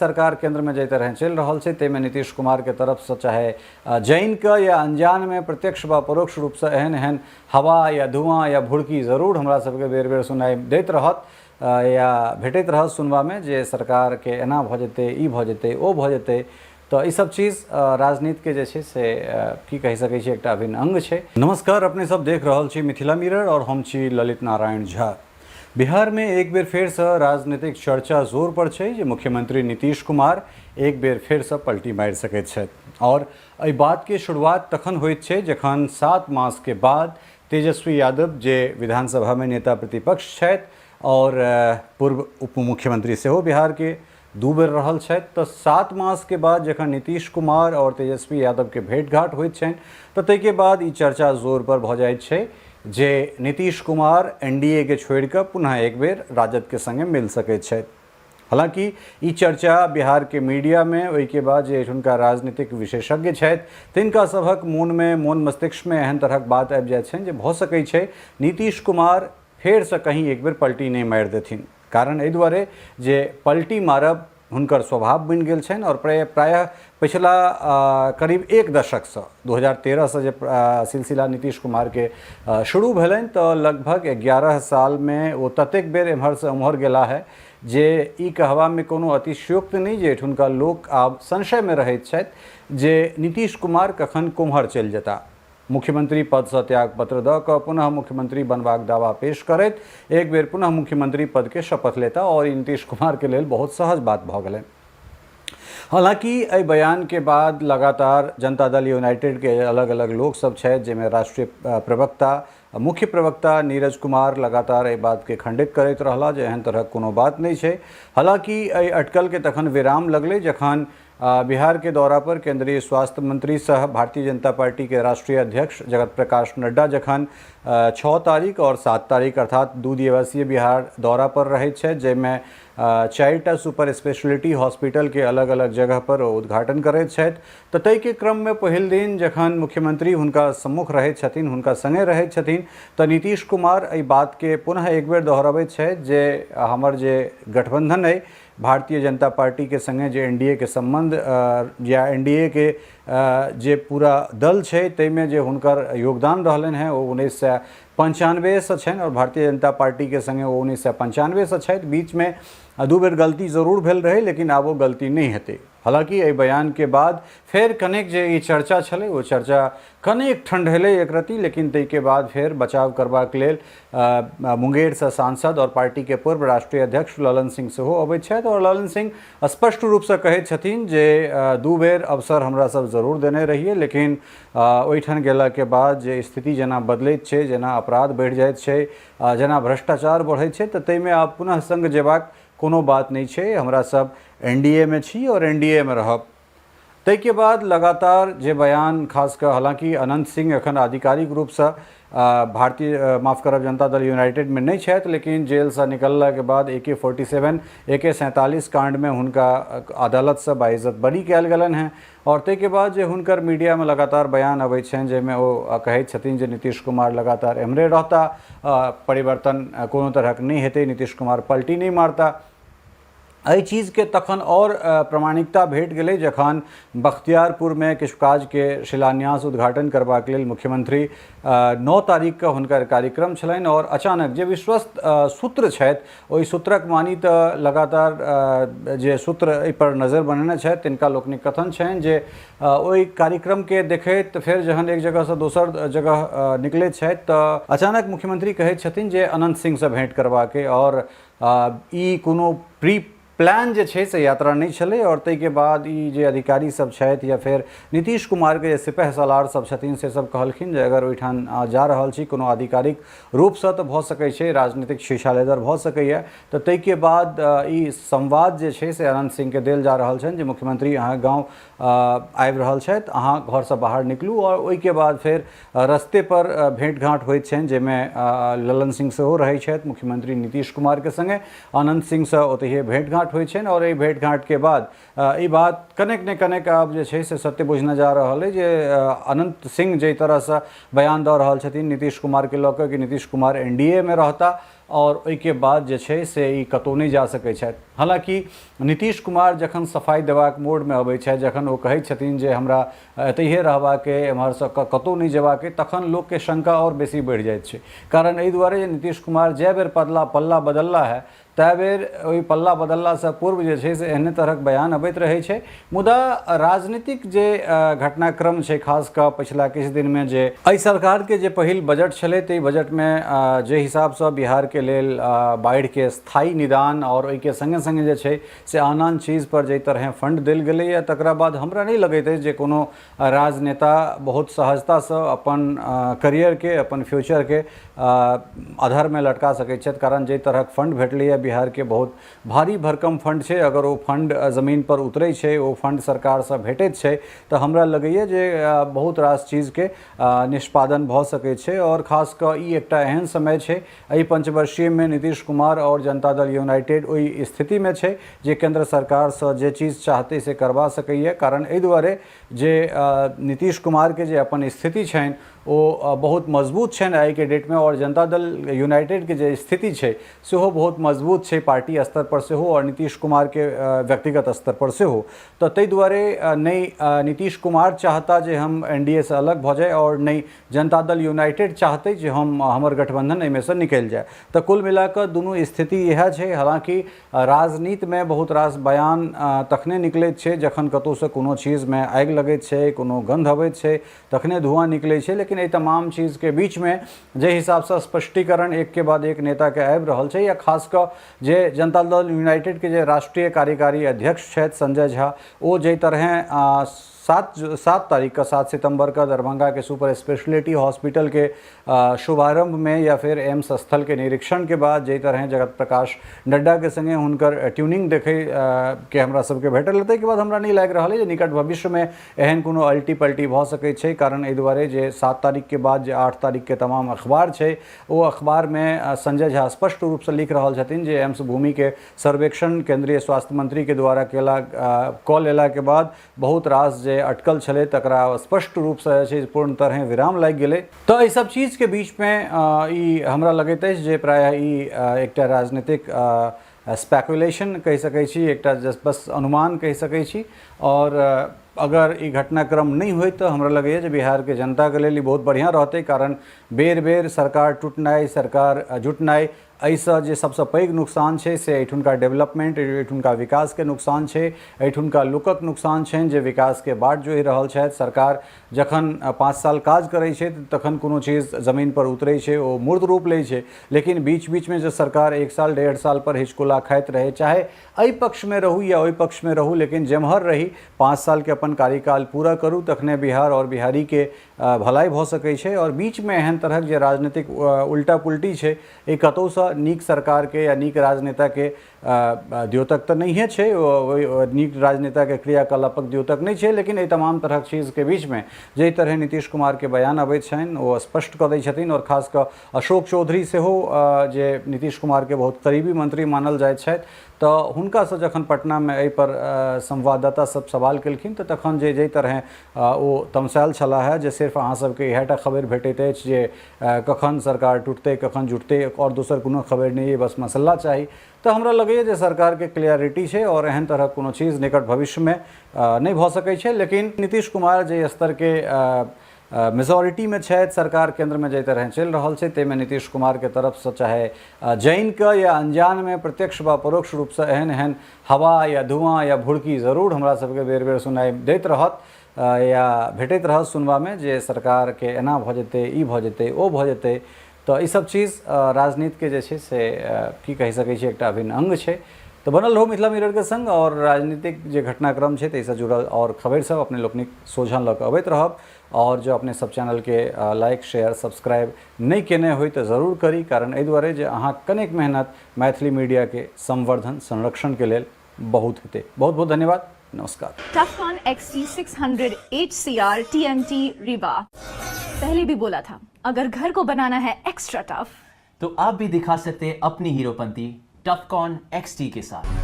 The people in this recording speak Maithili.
सरकार केन्द्रमे जाहि तरहे चलि रहल छै ताहिमे नीतीश कुमारके तरफसँ चाहे जानिकऽ या अनजानमे प्रत्यक्ष वा परोक्ष रूपसँ एहन एहन हवा या धुआँ या भुड़की जरूर हमरा सबके बेर बेर सुनाइ दैत रहत या भेटैत रहत सुनबामे जे सरकारके एना भऽ जेतै, ई भऽ जेतै, ओ भऽ जेतै। तऽ ई सब चीज राजनीतिके जे छै से की कहि सकै छी, एकटा अभिन्न अङ्ग छै। नमस्कार, अपने सब देख रहल छी मिथिला मिरर और हम छी ललित नारायण झा। बिहारमे एक बेर फेरसँ राजनीतिक चर्चा जोर पर छै जे मुख्यमंत्री नीतीश कुमार एक बेर फेरसँ पलटी मारि सकैत छथि। और एहि बातके शुरुआत तखन होइत छै जखन 7 मासके बाद तेजस्वी यादव, जे विधानसभामे नेता प्रतिपक्ष छथि और पूर्व उप मुख्यमंत्री सेहो बिहारके 2 बेर रहल छथि, तऽ 7 मासके बाद जखन नीतीश कुमार और तेजस्वी यादवके भेंटघाट होइत छनि तऽ ताहिके बाद ई चर्चा जोर पर भऽ जाइत छै जे नीतीश कुमार एनडीए के छोड़ि कऽ पुनः एक बेर राजद के संगे मिल सकैत छथि। हालांकि ई चर्चा बिहार के मीडिया में ओहिके बाद जे हुनका राजनीतिक विशेषज्ञ छथि तिनका सभक मोनमे मोन मस्तिष्कमे एहन तरहक बात आबि जाइत छनि जे भऽ सकैत छै नीतीश कुमार फेरसँ कहीं एक बेर पलटी नहि मारि देथिन। कारण एहि दुआरे जे पलटी मारब हुनकर स्वभाव बनि गेल छनि और प्रायः पिछला करीब एक दशकसँ 2013सँ जे सिलसिला नीतीश कुमारके शुरू भेलनि तऽ लगभग 11 सालमे ओ ततेक बेर एम्हरसँ ओम्हर गेला है जे ई कहबामे कोनो अतिशयोक्ति नहि जे एठुनका लोक आब संशयमे रहैत छथि जे नीतीश कुमार कखन कोम्हर चलि जेता। मुख्यमंत्री पदसँ त्यागपत्र दऽ कऽ पुनः मुख्यमंत्री बनबाक दावा पेश करैत एक बेर पुनः मुख्यमंत्री पदके शपथ लेता और ई नीतीश कुमारके लेल बहुत सहज बात भऽ गेलनि। हालांकि एहि बयानके बाद लगातार जनता दल यूनाइटेडके अलग अलग लोक सब छथि, जाहिमे राष्ट्रीय प्रवक्ता मुख्य प्रवक्ता नीरज कुमार लगातार एहि बातके खंडित करैत रहला जे एहन तरहक कोनो बात नहि छै। हालांकि एहि अटकलके तखन विराम लगलै जखन बिहार के दौरा पर केंद्रीय स्वास्थ्य मंत्री सह भारतीय जनता पार्टी के राष्ट्रीय अध्यक्ष जगत प्रकाश नड्डा जखन 6 तारीख और 7 तारीख अर्थात 2 दिवसीय बिहार दौरा पर रहैत छथि, जाहिमे 4टा सुपर स्पेशलिटी हॉस्पिटल के अलग अलग जगह पर ओ उद्घाटन करैत छथि, तऽ ताहिके क्रममे पहिल दिन जखन मुख्यमंत्री हुनका सम्मुख रहैत छथिन, हुनका संगे रहैत छथिन, तऽ नीतीश कुमार एहि बातके पुनः एक बेर दोहरबैत छथि जे हमर जे गठबंधन अइ भारतीय जनता पार्टी के संगे, जे एनडीए के संबंध या एनडीए के जे पूरा दल छै ताहिमे जे हुनकर योगदान रहलनि हेँ ओ 1995सँ छनि और भारतीय जनता पार्टी के संगे ओ 1995सँ छथि। बीचमे 2 बेर गलती जरूर भेल रहै लेकिन आब ओ गलती नहि हेतै। हालांकि एहि बयानके बाद फेर कनेक जे ई चर्चा छलै ओ चर्चा कनेक ठंढेलै एक रति, लेकिन ताहिके बाद फेर बचाव करबाक लेल मुंगेरसँ सांसद और पार्टीके पूर्व राष्ट्रीय अध्यक्ष ललन सिंह सेहो अबैत छथि और ललन सिंह स्पष्ट रूपसँ कहैत छथिन जे 2 बेर अवसर हमरा सब जरूर देने रहियै, लेकिन ओहिठाम गेलाके बाद जे स्थिति जेना बदलैत छै, जेना अपराध बढ़ि जाइत छै, जेना भ्रष्टाचार बढ़ैत छै, तऽ ताहिमे आब पुनः सङ्ग जेबाक कोनो बात नहि छै, हमरा सब एनडीए मे छी और एनडीए मे रहब। ताहिके बाद लगातार जे बयान खास कऽ, हालांकि अनंत सिंह एखन आधिकारिक रूपसँ भारतीय माफ करब जनता दल यूनाइटेड मे नहि छथि, लेकिन जेलसँ निकललाके बाद AK-47 AK-47 कांडमे हुनका अदालतसँ बाइज्जत बरी कयल गेलनि हेँ और ताहिके बाद जे हुनकर मीडियामे लगातार बयान अबै छनि जाहिमे ओ कहैत छथिन जे नीतीश कुमार लगातार एम्हरे रहता, परिवर्तन कोनो तरहक नहि हेतै, नीतीश कुमार पलटी नहि मारता। एहि चीजके तखन आओर प्रामाणिकता भेट गेलै जखन बख्तियारपुरमे किछु काजके शिलान्यास उद्घाटन करबाक लेल मुख्यमंत्री 9 तारीखके हुनकर कार्यक्रम छलनि और अचानक जे विश्वस्त सूत्र छथि ओहि सूत्रक मानी तऽ लगातार जे सूत्र एहिपर नजर बनेने छथि तिनका लोकनिक कथन छनि जे ओहि कार्यक्रमके देखैत फेर जहन एक जगहसँ दोसर जगह निकलैत छथि तऽ अचानक मुख्यमंत्री कहैत छथिन जे अनंत सिंहसँ भेंट करबाके और ई कोनो प्री प्लान जे छै से यात्रा नहि छलै और ताहिके बाद ई जे अधिकारी सब छथि या फेर नीतीश कुमारके जे सिपह सलार सब छथिन से सब कहलखिन जे अगर ओहिठाम जा रहल छी कोनो आधिकारिक रूपसँ तऽ भऽ सकै छै राजनीतिक शीशा लेदर भऽ सकैए। तऽ ताहिके बाद ई संवाद जे छै से अनंत सिंहके देल जा रहल छनि जे मुख्यमंत्री अहाँ गाँव आबि रहल छथि, अहाँ घरसँ बाहर निकलू। और ओहिके बाद फेर रस्ते पर भेंट घाँट होइत छनि जाहिमे ललन सिंह सेहो रहै छथि मुख्यमंत्री नीतीश कुमारके संगे। अनंत सिंहसँ ओतहिए भेंट घाँट होइत छनि और एहि भेंट घाँटके बाद ई बात कनेक ने कनेक आब जे छै से सत्य बुझना जा रहल अइ जे अनंत सिंह जाहि तरहसँ बयान दऽ रहल छथिन नीतीश कुमारके लऽ कऽ कि नीतीश कुमार एनडीए मे रहता आओर ओहिके बाद जे छै से ई कतहु नहि जा सकै छथि। हालाँकि नीतीश कुमार जखन सफाइ देबाक मोडमे अबै छथि, जखन ओ कहै छथिन जे हमरा एतहिए रहबाक अइ, एम्हरसँ कतहु नहि जेबाक अइ, तखन लोकके शंका आओर बेसी बढ़ि जाइत छै। कारण एहि दुआरे जे नीतीश कुमार जए बेर पल्ला पल्ला बदलला है तए बेर ओहि पल्ला बदललासँ पूर्व जे छै से एहने तरहक बयान अबैत रहै छै। मुदा राजनीतिक जे घटनाक्रम छै, खास कऽ पछिला किछु दिनमे जे एहि सरकारके जे पहिल बजट छलै, ताहि बजटमे जे हिसाबसँ बिहारके लेल बाढ़िके स्थायी निदान आओर ओहिके सङ्गे सङ्गे जे छै से आन आन चीजपर जाहि तरहेँ फंड देल गेलैए, तकरा बाद हमरा नहि लगैत अछि जे कोनो राजनेता बहुत सहजतासँ अपन करियरके, अपन फ्यूचरके अधरमे लटका सकैत छथि। कारण जाहि तरहक फंड भेटलैए बिहारके, बहुत भारी भरकम फंड छै। अगर ओ फंड जमीनपर उतरै छै, ओ फंड सरकारसँ भेटैत छै, तऽ हमरा लगैए जे बहुत रास चीजके निष्पादन भऽ सकै छै। आओर खास कऽ ई एकटा एहन समय छै, एहि पंचवर्षीयमे नीतीश कुमार आओर जनता दल यूनाइटेड ओहि स्थितिमे छै जे केन्द्र सरकारसँ जे चीज चाहतै से करबा सकैए। कारण एहि दुआरे जे नीतीश कुमारके जे अपन स्थिति छनि ओ बहुत मजबूत छनि आइके डेटमे, आओर जनता दल यूनाइटेडके जे स्थिति छै सेहो बहुत मजबूत छै, पार्टी स्तर पर सेहो आओर नीतीश कुमारके व्यक्तिगत स्तर पर सेहो। तऽ ताहि दुआरे नहि नीतीश कुमार चाहता जे हम एन डी ए सँ अलग भऽ जाइ आओर नहि जनता दल यूनाइटेड चाहतै जे हम हमर गठबंधन एहिमेसँ निकलि जाय। तऽ कुल मिला कऽ दुनू स्थिति इएह छै। हालाँकि राजनीतिमे बहुत रास बयान तखने निकलैत छै जखन कतहुसँ कोनो चीजमे आगि लगैत छै, कोनो गन्ध अबैत छै, तखने धुआँ निकलै छै। लेकिन एहि तमाम चीजके बीचमे जाहि हिसाबसँ स्पष्टीकरण एकके बाद एक नेताके आबि रहल छै, या खास कऽ जे जनता दल यूनाइटेडके जे राष्ट्रीय कार्यकारी अध्यक्ष छथि संजय झा, ओ जाहि तरहेँ 7 तारीखके 7 सितम्बरके दरभंगाके सुपर स्पेशलिटी हॉस्पिटलके शुभारंभमे या फिर एम्स स्थलके निरीक्षणके बाद जाहि तरहेँ जगत प्रकाश नड्डाके सङ्गे हुनकर ट्यूनिंग देखै के हमरा सबके भेटल, ताहिके बाद हमरा नहि लागि रहल अइ जे निकट भविष्यमे एहन कोनो अल्टी पल्टी भऽ सकै छै। कारण एहि दुआरे जे 7 तारीखके बाद जे 8 तारीखके तमाम अखबार छै, ओ अखबारमे संजय झा स्पष्ट रूपसँ लिख रहल छथिन जे एम्स भूमिके सर्वेक्षण केन्द्रीय स्वास्थ्य मंत्रीके द्वारा केला कऽ लेलाके बाद बहुत रास जे अटकल छलै तकरा स्पष्ट रूपसँ जे छै पूर्ण तरहेँ विराम लागि गेलै। तऽ एहि सब चीजके बीचमे ई हमरा लगैत अछि जे प्रायः ई एकटा राजनीतिक स्पेकुलेशन कहि सकै छी, एकटा जस्ट बस अनुमान कहि सकै छी। आओर अगर ई घटनाक्रम नहि होय तऽ हमरा लगैए जे बिहारके जनताके लेल ई बहुत बढ़िआँ रहतै। कारण बेर बेर सरकार टूटनाइ, सरकार जुटनाइ, एहिसँ जे सबसँ पैघ नुकसान छै से एहिठुनका डेवलपमेंट, एहिठुनका विकासके नुकसान छै, एहिठुनका लोकक नुकसान छनि जे विकासके बाट जोहि रहल छथि। सरकार जखन 5 साल काज करै छै तखन कोनो चीज जमीनपर उतरै छै, ओ मूर्त रूप लै छै। लेकिन बीच बीचमे जे सरकार 1 साल 1.5 साल पर हिचकोला खाइत रहै, चाहे एहि पक्षमे रहू या ओहि पक्षमे रहू, लेकिन जेम्हर रही 5 सालके अपन कार्यकाल पूरा करू, तखने बिहार आओर बिहारीके भलाइ भऽ सकै छै। आओर बीचमे एहन तरहक जे राजनीतिक उल्टा पुलटी छै, ई कतहुसँ नीक सरकारके या नीक राजनेताके द्योतक तऽ नहिए छै, नीक राजनेताके क्रियाकलापक द्योतक नहि छै। लेकिन एहि तमाम तरहक चीजके बीचमे जाहि तरहे नीतीश कुमारके बयान अबैत छनि ओ स्पष्ट कऽ दै छथिन, आओर खास कऽ अशोक चौधरी सेहो जे नीतीश कुमारके बहुत करीबी मंत्री मानल जाइत छथि, तऽ हुनकासँ जखन पटनामे एहिपर संवाददाता सब सवाल केलखिन तऽ तखन जे जाहि तरहेँ ओ तमसायल छलाह हे जे सिर्फ अहाँ सबके इएह टा खबरि भेटैत अछि जे कखन सरकार टुटतै, कखन जुटतै, आओर दोसर कोनो खबरि नहि अइ, बस मसल्ला चाही। तऽ हमरा लगैए जे सरकारके क्लियरिटी छै आओर एहन तरहक कोनो चीज निकट भविष्यमे नहि भऽ सकै छै। लेकिन नीतीश कुमार जाहि स्तरके मेजोरिटीमे छथि, सरकार केन्द्रमे जाहि तरहेँ चलि रहल छै, ताहिमे नीतीश कुमारके तरफसँ चाहे जानिकऽ या अनजानमे प्रत्यक्ष वा परोक्ष रूपसँ एहन एहन हवा या धुआँ या भुड़की जरूर हमरा सबके बेर बेर सुनाइ दैत रहत या भेटैत रहत सुनबामे जे सरकारके एना भऽ जेतै, ई भऽ जेतै, ओ भऽ जेतै। तऽ ई सब चीज राजनीतिके जे छै से की कहि सकै छी, एकटा अभिन्न अङ्ग छै। तऽ बनल रहू मिथिला मिररके सङ्ग आओर राजनीतिक जे घटनाक्रम छै ताहिसँ जुड़ल आओर खबरि सब अपने लोकनिक सोझाँ लऽ कऽ अबैत रहब। आओर जँ अपने सब चैनलके लाइक शेयर सब्सक्राइब नहि केने होइ तऽ जरूर करी। कारण एहि दुआरे जे अहाँ कनेक मेहनत मैथिली मीडियाके संवर्धन संरक्षणके लेल बहुत हेतै। बहुत बहुत धन्यवाद, नमस्कार। Tufcon XT600 HCR TMT Rebar। पहले भी बोला था, अगर घर को बनाना है एक्स्ट्रा टफ तो आप भी दिखा सकते हैं अपनी हीरोपंती टफकॉन XT के साथ।